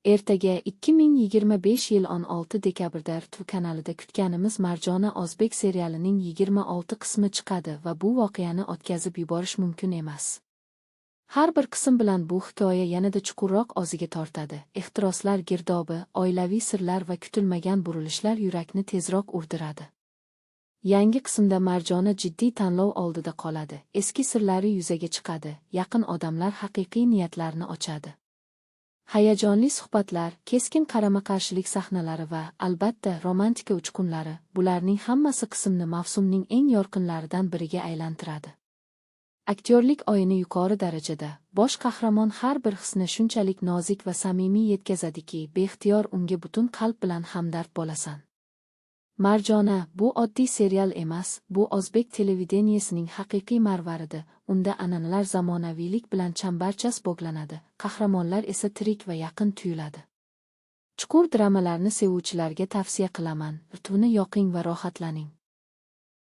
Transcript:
Ertaga, 2025 yil 16 dekabrda RTV kanalida kutganimiz Marjona o'zbek serialining 26 qismi chiqadi va bu voqeani o'tkazib yuborish mumkin emas. Har bir qism bilan bu hikoya yanada chuqurroq o'ziga tortadi. Ehtiroslar girdobi, oilaviy sirlar va kutilmagan burilishlar yurakni tezroq urdiradi. Yangi qismda Marjona jiddiy tanlov oldida qoladi. Eski sirlari yuzaga chiqadi, yaqin odamlar haqiqiy niyatlarini ochadi. Hayajonli suhbatlar, keskin qarama-qarshilik sahnalari va, albatta, romantika uchqunlari, bularning hammasi qismni mavsumning eng yorqinlaridan biriga aylantiradi. Aktyorlik o'yini yuqori darajada. Bosh qahramon har bir hisni shunchalik nozik va samimiy yetkazadiki, beixtiyor unga butun qalb bilan hamdard bo'lasan. Marjona bu oddiy serial emas, bu o'zbek televideniyesining haqiqiy marvaridi. Unda an'analar zamonaviylik bilan chambarchas bog'lanadi, qahramonlar esa tirik va yaqin tuyuladi. Chuqur dramalarni sevuvchilarga tavsiya qilaman. RTVni yoqing va rohatlaning.